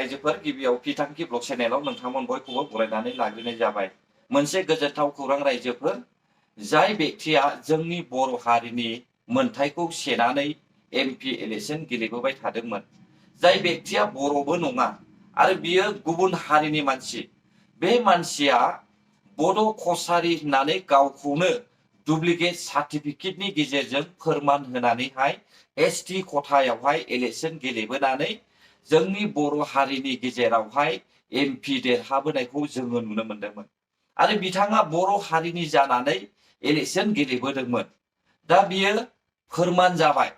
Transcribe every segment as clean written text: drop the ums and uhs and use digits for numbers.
रायजोफोर गिबियाव बिथांखि ब्लग चेनेलाव नोंथांमोन बयखौबो बरायनानै लाग्रोनाय जाबाय। मोनसे गोजोनथाव खौरां रायजोफोर, जाय व्यक्तिया जोंनि बर' हारिनि मोनथायखौ सेनानै एमपि इलेक्शन गेलेबोबाय थादोंमोन, जाय व्यक्तिया बर'बो नङा आरो बियो गुबुन हारिनि मानसि, बे मानसिया बड' कसारी होननानै गावखौनो डुप्लिकेट सार्टिफिकेटनि गेजेरजों फोरमान होनानैहाय एसटि खथायावहाय इलेक्शन गेलेबोनानै जोंनि बर' हारिनि गेजेरावहाय एमपि देरहाबोनायखौ जोङो नुनो मोनदोंमोन आरो बिथाङा बर' हारिनि जानानै इलेक्शन गेलेबोदोंमोन। दा बियो फोरमान जाबाय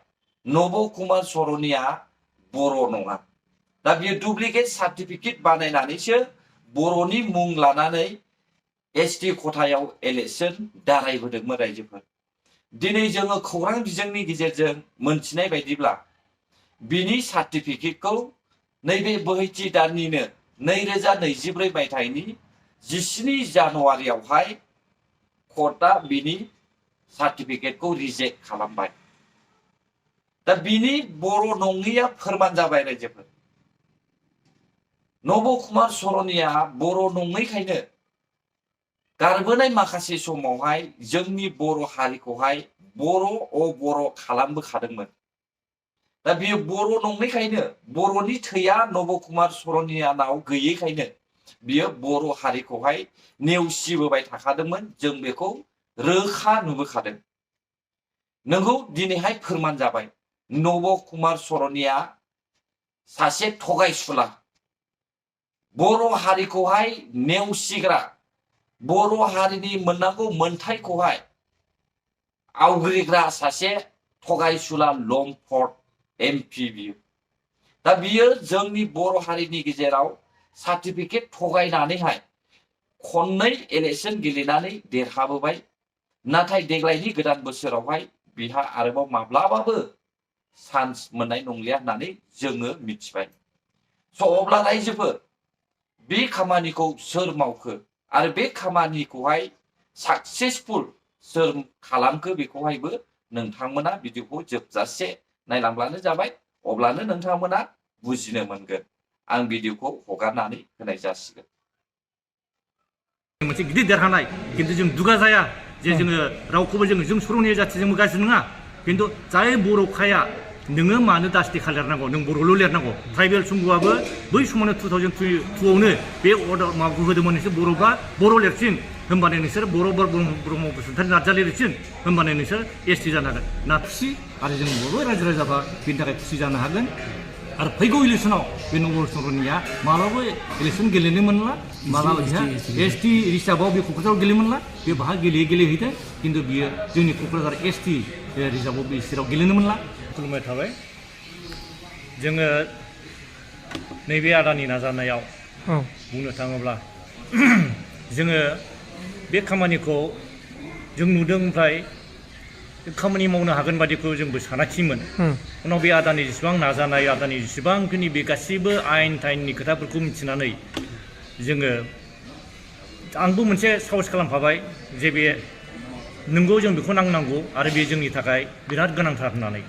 नब कुमार सरनिया बर' नङा। दा बियो डुप्लिकेट सार्टिफिकेट बानायनानैसो बर'नि मुं लानानै एसटि खथायाव इलेक्शन दारायबोदोंमोन रायजोफोर। दिनै जोङो खौरां बिजोंनि गेजेरजों मोनथिनाय बायदिब्ला बिनि सार्टिफिकेटखौ नैबे बोहैथि दाननिनो 2024 मायथाइनि 17 जानुवारियावहाय कर्टआ बिनि सार्टिफिकेटखौ रिजेक्ट खालामबाय। दा बिनि बर' नङैया फोरमान जाबाय रायजोफोर। नब कुमार सरनिया बर' नङैखायनो गारबोनाय माखासे समावहाय जोंनि बर' हारिखौहाय बर' खालामबोखादोंमोन। दा बियो बर' नङैखायनो, बर'नि थैया नब कुमार सरनियानाव गैयैखायनो बियो बर' हारिखौहाय नेवसिबोबाय थाखादोंमोन। जों बेखौ रोखा नुबोखादों। नोंगौ दिनैहाय फोरमान जाबाय नब कुमार सरनिया सासे थगायसुला, बर' हारिखौहाय नेवसिग्रा, बर' हारिनि मोननांगौ मोनथायखौहाय आवग्रिग्रा सासे थगायसुला लम्पट एमपि बियो। दा बियो जोंनि बर' हारिनि गेजेराव सार्टिफिकेट थगायनानैहाय खननै इलेक्शन गेलेनानै देरहाबोबाय। नाथाय देग्लायनि गोदान बोसोरावहाय बिहा आरोबाव माब्लाबाबो चान्स मोननाय नंलिया होननानै जोङो मिथिबाय। अब्ला रायजोफोर, बे खामानिखौ सोर मावखो आरो बे खामानिखौहाय साक्सेसफुल सोर खालामखो बेखौहायबो नोंथांमोना भिडिअखौ जोबजासे नायलांब्लानो जाबाय। अब्लानो नोंथांमोना बुजिनो मोनगोन। आं भिडिअखौ हगारनानै होनाय जासिगोन। मोनसे गिदिर देरहानाय, खिन्थु जों दुगा जाया जे जोङो रावखौबो जों सरनिया जाथिजोंबो गाज्रि नङा। खिन्थु जाय बर'खाया नोङो मानो दास्टिखा लिरनांगौ, नों बर'ल' लिरनांगौ। ट्राइबेल संघआबो बै समावनो 2002आवनो बे अर्डार माबाखौ होदोंमोन, नोंसोर बर'बा बर' लिरसिन, होमबानो नोंसोर ब्रह्म बसुमतारी नार्जारि लिरसिन, होमबानो नोंसोर एसटि जानो हागोन। ना खुसि आरो जों बर' रायजो राजाफ्रा बेनि थाखाय खुसि जानो हागोन। आरो फैगौ इलेक्शनाव बे नब सरनिया मालाबा इलेक्शन गेलेनो मोनला, मालाबा बिहा एसटि रिजार्भआव बे क'क्राझाराव गेलेनो मोनला, बे बाहा गेलेहैदों। खिन्थु बियो जोंनि क'क्राझार एसटि रिजार्भआव बे सिटआव गेलेनो मोनला। खुलुमबाय थाबाय। जोङो नैबे आदानि नाजानायाव बुंनो थाङोब्ला जोङो बे खामानिखौ जों नुदों, ओमफ्राय खामानि मावनो हागोन बादिखौ जोंबो सानाखिमोन। उनाव बे आदानि जेसेबां नाजानाय, आदानि जेसेबांखिनि बे गासैबो आयेन थाइननि खोथाफोरखौ मिथिनानै जोङो, आंबो मोनसे साहस खालामफाबाय जे बे नंगौ, जों बेखौ नांनांगौ आरो बे जोंनि थाखाय बिराद गोनांथार होननानै।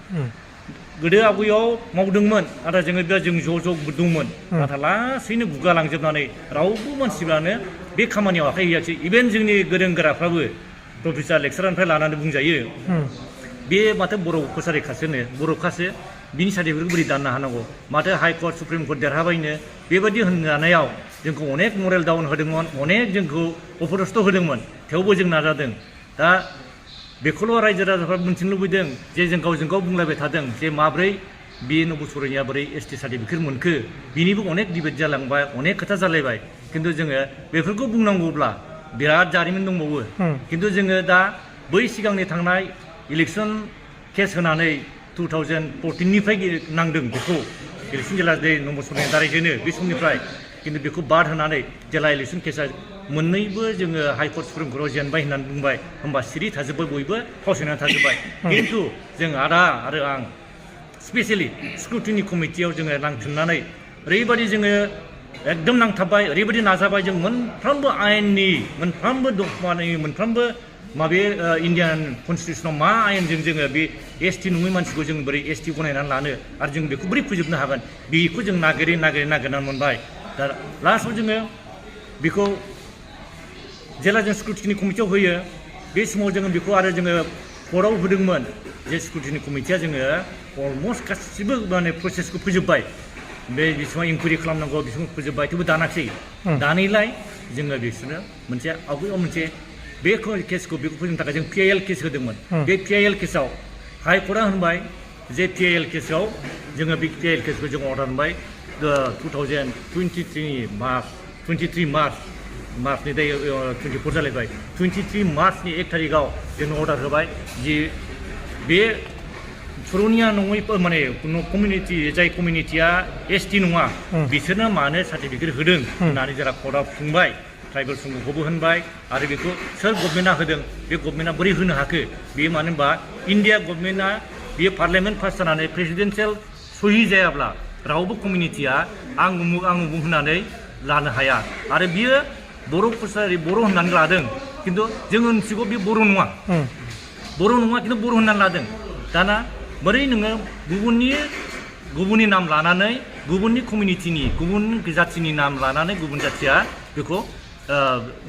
गोदो आवगायाव मावदोंमोन, नाथाय जोङो जों ज' दंमोन, नाथाय लासैनो गुगालांजोबनानै रावबो मानसिफ्रानो बे खामानियाव आखाइ होयासै। इभेन जोंनि गोरों गोराफ्राबो प्रफेसार लेक्सारारनिफ्राय लानानै बुंजायो, बे माथो बर' कसारिखासोनो, बर'खासो, बिनि सार्टिफिकेटखौ बोरै दाननो हानांगौ, माथो हाइकर्ट सुप्रिम कर्ट देरहाबायनो, बेबायदि होननायाव जोंखौ अनेक मरेल डाउन होदोंमोन, अनेक जोंखौ अपदस्थ होदोंमोन। थेवबो जों नाजादों। दा बेखौल' रायजो राजाफ्रा मिन्थिनो लुबैदों जे जों गावजों गाव बुंलायबाय थादों जे माब्रै बे नब सरनिया बोरै एसटि सार्टिफिकेट मोनखो, बिनिबो अनेक डिबेट जालांबाय, अनेक खोथा जालायबाय। खिन्थु जोङो बेफोरखौ बुंनांगौब्ला बिराद जारिमिन दंबावो। खिन्थु जोङो दा बै सिगांनि थांनाय इलेक्शन केस होनानै 2014निफ्राय नांदों बेखौ, इलेक्शन जेला नब सरनिया दारायजेनो बे समनिफ्राय, खिन्थु बेखौ बाद होनानै जेला इलेक्शन केसा मोननैबो जोङो हाइकर्ट सुप्रिम कर्टआव जेनबाय होननानै बुंबाय, होमबा सिरि थाजोब्बाय, बयबो फावसायनानै थाजोब्बाय। खिन्थु जों आदा आरो आं स्पेसियेलि स्क्रुटिनि कमिटियाव जोङो नांफिननानै ओरैबायदि जोङो एकदम नांथाबबाय, ओरैबायदि नाजाबाय, जों मोनफ्रोमबो आयेननि, मोनफ्रोमबो दफानि, मोनफ्रोमबो माबे इण्डियान कनस्टिटिउसनाव मा आयेनजों जोङो बे एसटि नङै मानसिखौ जों बोरै एसटि गनायनानै लानो आरो जों बेखौ बोरै फोजोबनो हागोन बेखौ जों नागिरनानै मोनबाय दा लास्टआव जोङो बेखौ जेला जों स्क्रुटिनि कमिटियाव होयो बे समाव जोङो बेखौ आरो जोङो कर्टआव होदोंमोन जे स्क्रुटिनि कमिटिया जोङो अलमस्ट गासिबो माने प्रसेसखौ फोजोबबाय बे बेसेबां इनकुवारि खालामनांगौ बेसेबां फोजोबबाय थेवबो दानाखिसै दानैलाय जोङो बिसोरनो मोनसे आवगायाव मोनसे बे केसखौ बेखौ फोजोबनो थाखाय जों PIL केस होदोंमोन बे PIL केसाव हाइ कर्टआ होनबाय जे PIL केसाव जोङो बे PIL केसखौ जों अर्डार होनबाय 2023 मार्चनि दायो 24 जालायबाय 23 मार्चनि 1 थारिखआव जों अर्डार होबाय जि बे पुरुनिया नङै माने कमिउनिटि जाय कमिउनिटिया एसटि नङा बिसोरनो मानो सार्टिफिकेट होदों होननानै जोंहा कर्टआव बुंबाय ट्राइबेल संघखौबो होनबाय आरो बेखौ सोर गभर्नमेन्टआ होदों बे गभर्नमेन्टआ बोरै होनो हाखो बे मानो होनबा इण्डिया गभर्नमेन्टआ बेयो पार्लियामेन्ट पास जानानै प्रेसिडेन्सियेल सहि जायाब्ला रावबो कमिउनिटिया आं उमुक होननानै लानो हाया आरो बियो बर' कसारि बर' होननानै लादों खिन्थु जों मिथिगौ बे बर' नङा खिन्थु बर' होननानै लादों दाना बोरै नोङो गुबुननि नाम लानानै गुबुननि कमिउनिटिनि गुबुन जाथिनि नाम लानानै गुबुन जाथिया बेखौ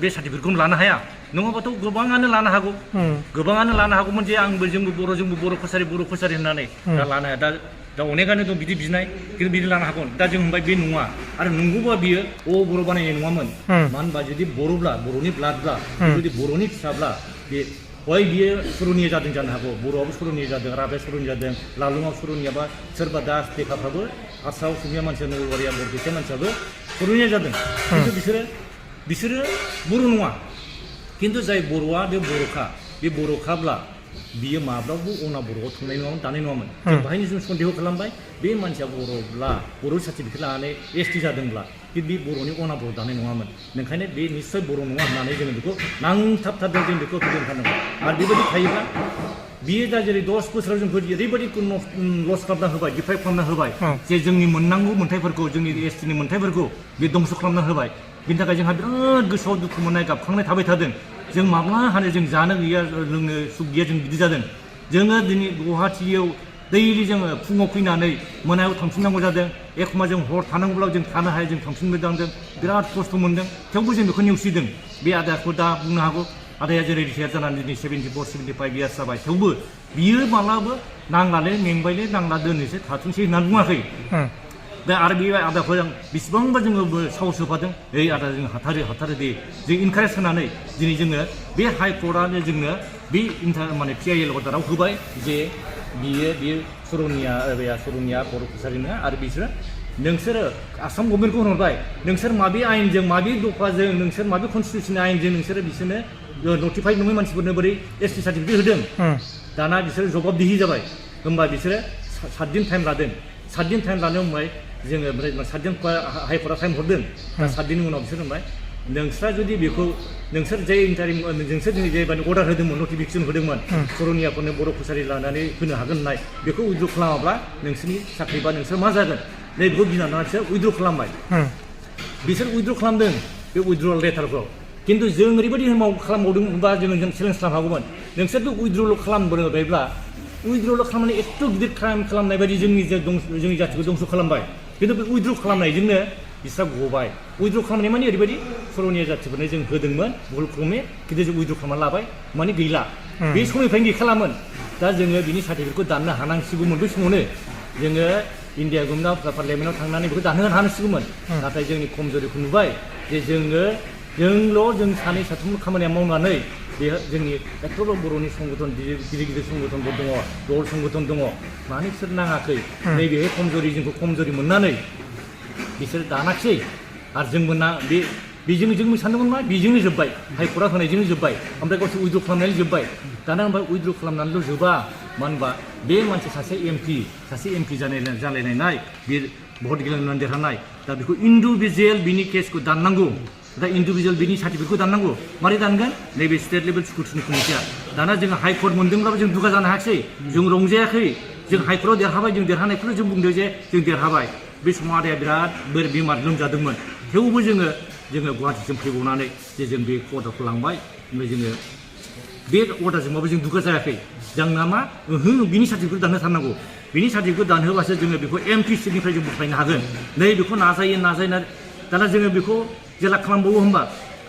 बे सार्टिफिकेटखौ लानो हाया नङाबाथ' गोबाङानो लानो हागौमोन जे जोंबो बर' कसारि होननानै दा लानो हाया दा अनेकानो दं बिदि बिनाय खिन्थु बिदि लानो हागौ दा जों होनबाय बे नङा आरो नंगौबा बियो बर' बानायनाय नङामोन मानो होनबा जुदि बर'ब्ला बर'नि ब्लाडब्ला जुदि बर'नि फिसाब्ला बे हय बियो सुरुनिया जादों जानो हागौ बर'आबो सुरुनिया जादों राभाया सुरुनिया जादों लालुङाव सुरुनियाबा सोरबा दास लेखाफ्राबो हारसा असमिया मानसिया नलबारिया बरपेटा मानसियाबो सुरुनिया जादों खिन्थु बिसोरो बर' नङा खिन्थु जाय बर'आ बे बर'खाब्ला बियो माब्लाबो अना बर'आव थांनाय नङामोन दानाय नङामोन बाहायनो जों सन्देह खालामबाय बे मानसिया बर'ब्ला बर' सार्टिफिकेट लानानै एसटि जादोंब्ला बे बर'नि अना बर' दानाय नङामोन ओंखायनो बे निस्सय बर' नङा होननानै जोङो बेखौ नांथाबथारदों जों बेखौ होखानांगौ आरो बेबायदि थायोब्ला बियो दा जेरै 10 बोसोराव जोंखौ ओरैबायदि लस खालामना होबाय डिफाइड खालामना होबाय जे जोंनि मोननांगौ मोन्थाइफोरखौ जोंनि एसटिनि मोन्थाइफोरखौ बे दंस' खालामना होबाय बिनि थाखाय जोंहा बिराद गोसोआव दुखु मोननाय गाबखांनाय थाबाय थादों जों माब्ला हानो जों जानो गैया लोंनो सुख गैया जों बिदि जादों जोङो दिनै गुवाहाटियाव दैलि जोङो फुङाव फैनानै मोनायाव थांफिननांगौ जादों एखम्बा जों हर थानांगौब्ला जों थानो हाया जों थांफिनबोदांदों बिराद खस्थ' मोनदों थेवबो जों बेखौ नेवसिदों बे आदाखौ दा बुंनो हागौ आदाया जेरै रिटायार जानानै दिनै 74-75 इयार्स जाबाय थेवबो बियो माब्लाबो नांलाले मेंबायले नांला दोननोसै थाथोंसै होननानै बुङाखै दा आरो बे आदाखौ जों बेसेबांबा जोङो साहस होफादों आदा जों हाथारो दे जों इनकारेज होनानै दिनै जोङो बे हाइ कर्टआनो जोंनो बे माने PIL अर्डाराव होबाय जे बियो सुरुनिया बर' कसारि नङा आरो बिसोरो नोंसोरो आसाम गभर्नमेन्टखौ होनहरबाय नोंसोर माबे आयेनजों माबे दफाजों नोंसोर माबे कनस्टिटिउसननि आयेनजों नोंसोरो बिसोरनो नटिफाइड नङै मानसिफोरनो बोरै एसटि सार्टिफिकेट होदों दाना बिसोरो जबाबदिहि जाबाय होमबा बिसोरो 7 दिन टाइम लादों 7 दिन टाइम लानो होनबाय जोङो ओमफ्राय 7 दिन हाइ कर्टआ टाइम हरदों दा 7 दिननि उनाव बिसोर होनबाय नोंस्रा जुदि बेखौ नोंसोर जे इन्टारिम नोंसोर दिनै जेबादि अर्डार होदोंमोन नटिफिकेसन होदोंमोन सुरुनियाफोरनो बर' कसारि लानानै होनो हागोन होननाय बेखौ उइद्र' खालामाब्ला नोंसोरनि साख्रि बा नोंसोर मा जागोन नै बेखौ गिनानै उइद्र' खालामबाय बिसोर उइद्र' खालामदों बे उइद्र'ल लेटारखौ खिन्थु जों ओरैबायदि खालामबावदों होनबा जों चेलेन्ज खालामनो हागौमोन नोंसोर बे उइद्र'ल' खालामबोबायब्ला उइद्र'ल' खालामनानै एथ' गिदिर क्राइम खालामनाय बायदि जोंनि जाथिखौ दंस' खालामबाय खिन्थु बे उइद्र' खालामनायजोंनो बिस्रा गबाय उइद्र' खालामनाय माने ओरैबायदि सुरुनिया जाथिफोरनो जों होदोंमोन भुल क्रमे खिन्थु जों उइद्र' खालामना लाबाय माने गैला बे समनिफ्रायनो गैखालामोन दा जोङो बिनि सार्टिफिकेटखौ दाननो हानांसिगौमोन बै समावनो जोङो इण्डिया गभर्नमेन्टआव पार्लियामेन्टआव थांनानै बेखौ दानहोनो हानांसिगौमोन नाथाय जोंनि खमजोरिखौ नुबाय जे जों सानै साथाम खामानिया मावनानै बे जोंनि एथ'ल' बर'नि संगठन गिदिर संगठनफोर दङ दल संगठन दङ मानो बिसोर नाङाखै नैबेहाय जोंखौ खमजरि मोननानै बिसोर दानाखिसै आरो जोंबो जों सानदोंमोन मा बेजोंनो जोब्बाय हाइ कर्टआ होनायजोंनो जोब्बाय ओमफ्राय गावसोर उइद्र' खालामनानै जोब्बाय दाना ओमफ्राय उइद्र' खालामनानैल' जोबा मानो होनबा बे मानसि सासे एमपि जालायनाय बे भट गेलेनानै देरहानाय दा बेखौ इन्डिभिजुवेल बिनि केसखौ दाननांगौ दा इन्डिभिजुवेल बिनि सार्टिफिकेटखौ दाननांगौ मारै दानगोन नैबे स्टेट लेभेल स्क्रुटिनि कमिटिया दाना जोङो हाइ कर्ट मोनदोंब्लाबो जों दुगा जानो हायाखिसै जों रंजायाखै जों हाइ कर्टआव देरहाबाय जों देरहानायखौनो जों बुंदों जे जों देरहाबाय बे समाव आदाया बिराद बेमार लोमजादोंमोन थेवबो जोङो गुवाहाटिसिम फैबावनानै जे जों बे कर्टआव लांबाय ओमफ्राय जोङो बे अर्डारजोंबाबो जों दुगा जायाखै जोंना मा ओहो बिनि सार्टिफिकेट दानहोथारनांगौ बिनि सार्टिफिकेट दानहोबासो जोङो बेखौ एमपि सिटनिफ्राय जों बोख्लायनो हागोन नै बेखौ नाजायो दाना जोङो बेखौ जेला खालामबावो होमबा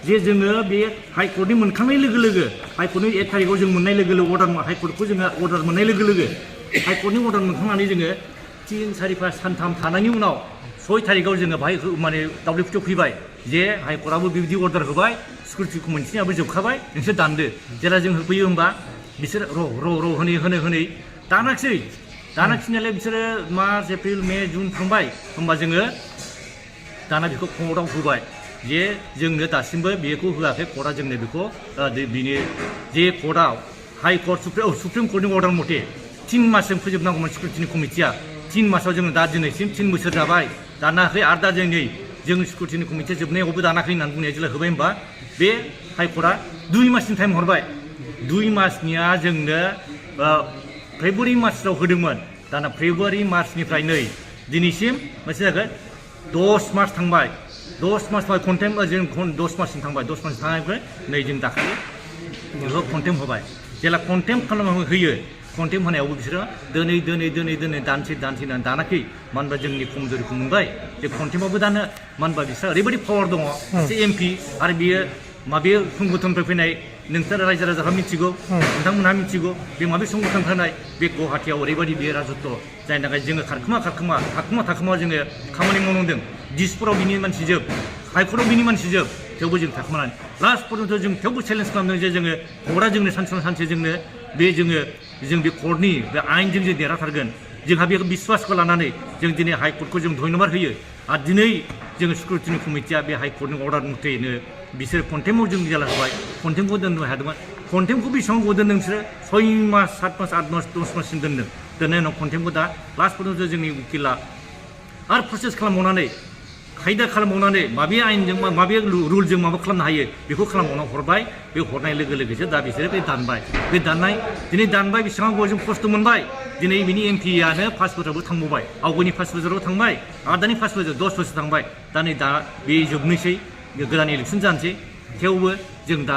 जे जोङो बे हाइकर्टनि मोनखांनाय लोगो लोगो हाइकर्टनि 1 थारिखआव जों मोननाय लोगो लोगो हाइकर्टखौ जोङो अर्डार मोननाय लोगो लोगो हाइकर्टनि अर्डार मोनखांनानै जोङो 3, 4, 5 सानथाम थानायनि उनाव 6 थारिखआव जोङो बाहाय माने दावलिफुथियाव फैबाय जे हाइकर्टआबो बेबायदि अर्डार होबाय सिकिउरिटि मोनसेयाबो जोबखाबाय नोंसोर दानदो जेला जों होफैयो होमबा बिसोर र' होनै दानाखिसै नालाय बिसोरो मार्च एप्रिल मे जुन थांबाय होमबा जोङो दाना बेखौ कर्टआव होबाय जे जोंनो दासिमबो बेखौ होआखै कर्टआ जोंनो बेखौ बिनि जे कर्टआव हाइकर्ट सुप्रिम कर्टनि अर्डार मथे 3 मासजों फोजोबनांगौमोन सिकिउरिटिनि कमिटिया 3 मासाव जोङो दा दिनैसिम 3 बोसोर जाबाय दानाखै आरो दा जों सिकिउरिटिनि कमिटिया जोबनायावबो दानाखै होननानै बुंनाया जेला होबाय होमबा बे हाइकर्टआ 2 मासनि टाइम हरबाय 2 मासनिया जोंनो फेब्रुवारि मार्चआव होदोंमोन दाना फेब्रुवारि मार्चनिफ्राय नै दिनैसिम मोनसे जागोन 10 मास थांबाय 10 मास कन्टेम जों 10 माससिम थांबाय 10 मास थांनायनिफ्राय नै जों दाखालि बेखौ कन्टेम होबाय जेला कन्टेम खालामनानै होयो कन्टेम होनायावबो बिसोरो दोनै दानसे दानाखै मानो होनबा जोंनि खमजुरिखौ मोनबाय जे कन्टेमावबो दानो मानो होनबा बिसोर ओरैबायदि पावार दङ सासे एमपि आरो बियो माबे संगठननिफ्राय फैनाय नोंसोर रायजो राजाफ्रा मिथिगौ नोंथांमोनहा मिथिगौ बे माबे संगठन फैनाय बे गुवाहाटियाव ओरैबायदि बे राजत्व जायनि थाखाय जोङो थाखोमा जोङो खामानि मावनांदों दिसपुराव बिनि मानसि जोब हाइकर्टआव बिनि मानसि जोब थेवबो जों थाखोमानानै लास्ट पर्यन्त जों थेवबो चेलेन्ज खालामदों जे जोङो कर्टआ जोंनो सानसे जोंनो जों बे कर्टनि बे आयेनजों जों देरहाथारगोन जोंहा बे बिश्वासखौ लानानै जों दिनै हाइकर्टखौ जों धन्यबाद होयो आरो दिनै जोङो सिकिउरिटिनि कमिटिया बे हाइकर्टनि अर्डार मथेनो बिसोर कन्टेमाव जों जेला होबाय कन्टेमखौ दोननो हादोंमोन कन्टेमखौ बेसेबां गोबाव दोनदों बिसोरो 6 मास 7 मास 8 मास 10 माससिम दोननायनि उनाव कन्टेमखौ दा लास्ट पर्यन्त जोंनि उकिला आरो प्रसेस खालामबावनानै खायदा खालामबावनानै माबे आयेनजों माबे रुलजों माबा खालामनो हायो बेखौ खालामबावना हरबाय बे हरनाय लोगो लोगोसो दा बिसोरो बे दानबाय दिनै दानबाय बेसेबां गोबाव जों खस्थ' मोनबाय दिनै बिनि एमपिआनो 5 बोसोरावबो थांबावबाय आवगायनि 5 बोसोराव थांबाय आरो दानि 5 बोसोर 10 बोसोर थांबाय दा बे जोबनोसै गोदान इलेक्सन जानोसै थेवबो जों दा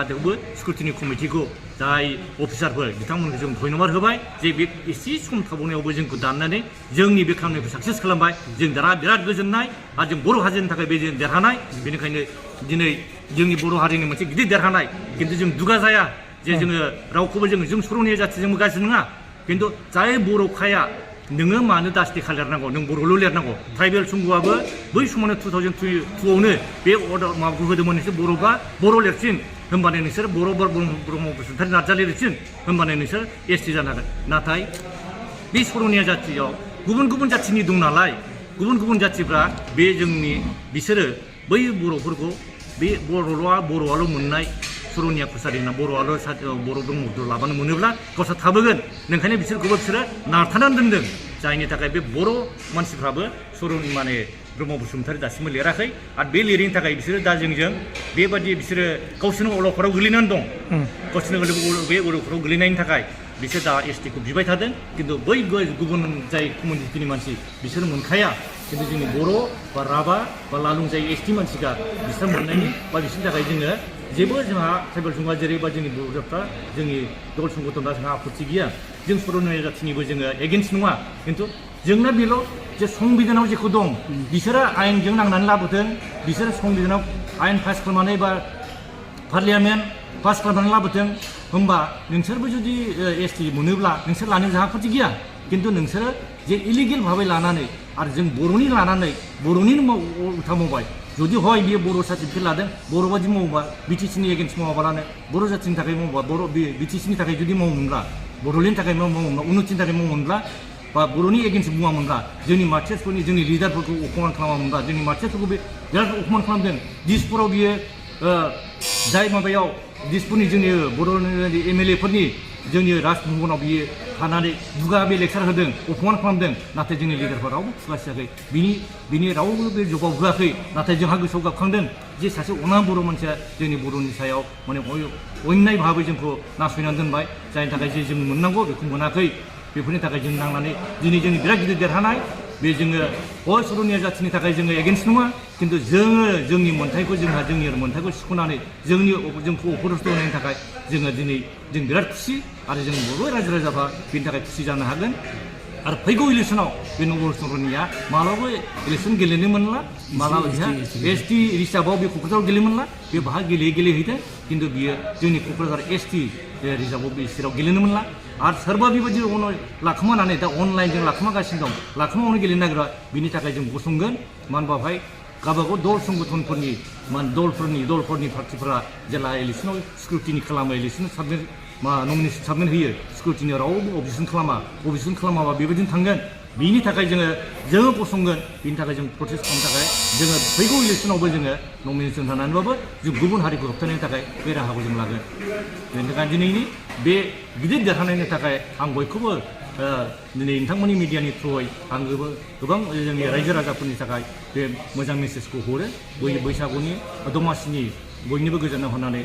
सिकिउरिटिनि कमिटिखौ जाय अफिसारफोर बिथांमोनखौ जों धन्यबाद होबाय जे बे एसे सम थाबावनायावबो जोंखौ दाननानै जोंनि बे खामानिखौ साक्सेस खालामबाय जों दा बिराद गोजोननाय आरो जों बर' हारिनि थाखाय बे जों देरहानाय बेनिखायनो दिनै जोंनि बर' हारिनि मोनसे गिदिर देरहानाय खिन्थु जों दुगा जाया जे जोङो रावखौबो जों सर'निया जाथिजोंबो गाज्रि नङा खिन्थु जाय बर'खाया नोङो मानो दास्ति खालिरनांगौ नों बर'ल' लिरनांगौ ट्राइबेल संघआबो बै समावनो 2002आवनो बे अर्डार माबाखौ होदोंमोन नोंसोर बर' लिरसिन होमबानो नोंसोर ब्रह्म बसुमतारी नार्जारि लिरसिन होमबानो नोंसोर एसटि जानो हागोन नाथाय बे सर'निया जाथियाव गुबुन जाथिनि दं नालाय गुबुन जाथिफ्रा बे जोंनि बिसोरो बै बर'फोरखौ बे बर'आल' मोननाय सर'निया कसारि होनना बर' ब्रह्मफोर लाबानो मोनोब्ला गावसोर थाबोगोन नोंखायनो बिसोरो नारथानानै दोनदों जायनि थाखाय बे बर' मानसिफ्राबो सर'नि माने ब्रह्म बसुमतारी दासिमबो लिराखै आरो बे लिरैनि थाखाय बिसोरो दा जोंजों बेबादि बिसोरो गावसोरनो अलखदाव गोलैनानै दं गावसोरनो बे अलखदाव गोलैनायनि थाखाय बिसोर दा एसटिखौ बिबाय थादों खिन्थु बै गुबुन जाय कमिउनिटिनि मानसि बिसोर मोनखाया खिन्थु जोंनि बर' बा राभा बा लालुं जाय एसटि मानसिखा बिसोर मोननायनि बा बिसोरनि थाखाय जोङो जेबो जोंहा ट्राइबेल संघआ जेरैबा जोंनि बर'फ्रा जोंनि दल संगठना जोंहा आपत्ति गैया जों सर'निया जाथिनिबो जोङो एगेन्स्ट नङा खिन्थु जोंना बेल' जे संबिधानाव जेखौ दं बिसोरो आयेनजों नांनानै लाबोदों बिसोरो संबिधानाव आयेन पास खालामनानै बा पार्लियामेन्ट पास खालामनानै लाबोदों होमबा नोंसोरबो जुदि एसटि मोनोब्ला नोंसोर लानो जोंहा आपत्ति गैया खिन्थु नोंसोरो जे इलिगेल भाबै लानानै आरो जों बर'नि लानानै बर'निनो उल्था मावबाय जुदि हय बियो बर' सार्टिफिकेट लादों बर' बादि मावोबा बिटिसिनि एगेन्स्ट मावाबालानो बर' जाथिनि थाखाय मावोबा बिटिसिनि थाखाय जुदि मावोमोनब्ला बड'लेण्डनि थाखाय मावोमोनब्ला उन्नतिनि थाखाय मावोमोनब्ला बा बर'नि एगेन्स्ट बुङामोनब्ला जोंनि मार्टियार्सफोरनि जोंनि लिडारफोरखौ अखमान खालामामोनब्ला जोंनि मार्टियार्सफोरखौ बे बिराद अखमान खालामदों दिसपुराव बियो जाय माबायाव दिसपुरनि जोंनि बर'नि एमएलएफोरनि जोंनि राजभवनाव बियो थानानै दुगा बे लेक्सार होदों अफमान खालामदों नाथाय जोंनि लिडारफोरा रावबो खुगा सियाखै बिनि रावबो बे जबाब होआखै नाथाय जोंहा गोसोआव गाबखांदों जे सासे अना बर' मानसिया जोंनि बर'नि सायाव माने अन्याय भाबै जोंखौ नासयनानै दोनबाय जायनि थाखाय जे जों मोननांगौ बेखौ मोनाखै बेफोरनि थाखाय जों नांनानै दिनै जोंनि बिराद गिदिर देरहानाय बे जोङो अ सर'निया जाथिनि थाखाय जोङो एगेन्स्ट नङा खिन्थु जोङो जोंनि मोन्थायखौ जोंहा जोंनि मोन्थायखौ सुख'नानै जोंखौ अपरस्त होनायनि थाखाय जोङो दिनै जों बिराद खुसि आरो जों बयबो रायजो राजाफ्रा बेनि थाखाय खुसि जानो हागोन आरो फैगौ इलेक्सनाव बे नबल सर'निया मालाबाबो इलेक्सन गेलेनो मोनला मालाबा बिहा एसटि रिजार्भआव बे क'क्राझाराव गेलेनो मोनला बे बाहा गेलेहैदों खिन्थु बियो जोंनि क'क्राझार एसटि रिजार्भआव बे सिटआव गेलेनो मोनला आरो सोरबा बेबायदि उनाव लाखोमानानै दा अनलाइनजों लाखोमागासिनो दं लाखोमावनो गेलेनो नागिरा बिनि थाखाय जों गसंगोन मानो होनबा बेवहाय गावबागाव दल संगठनफोरनि दलफोरनि पार्टिफोरा जेला इलेक्सनाव स्क्रुटिनि खालामो इलेक्सन नमिनेसन साबमिट होयो स्क्रुटिनियाव रावबो अबजेक्सन खालामाबा बेबायदिनो थांगोन बिनि थाखाय जोङो गसंगोन बिनि थाखाय जों प्रटेस्ट खालामनो थाखाय जोङो फैगौ इलेक्सनावबो जोङो नमिनेसन होनानैबाबो जों गुबुन हारिखौ होबथानायनि थाखाय बे राहाखौ जों लागोन बेनि थाखाय दिनैनि बे गिदिर देरहानायनि थाखाय आं बयखौबो दिनै नोंथांमोननि मिडियानि थ्रुयै आं गोबां जोंनि रायजो राजाफोरनि थाखाय बे मोजां मेसेजखौ हरो बैसागुनि दमासिनि बयनिबो गोजोननाय हरनानै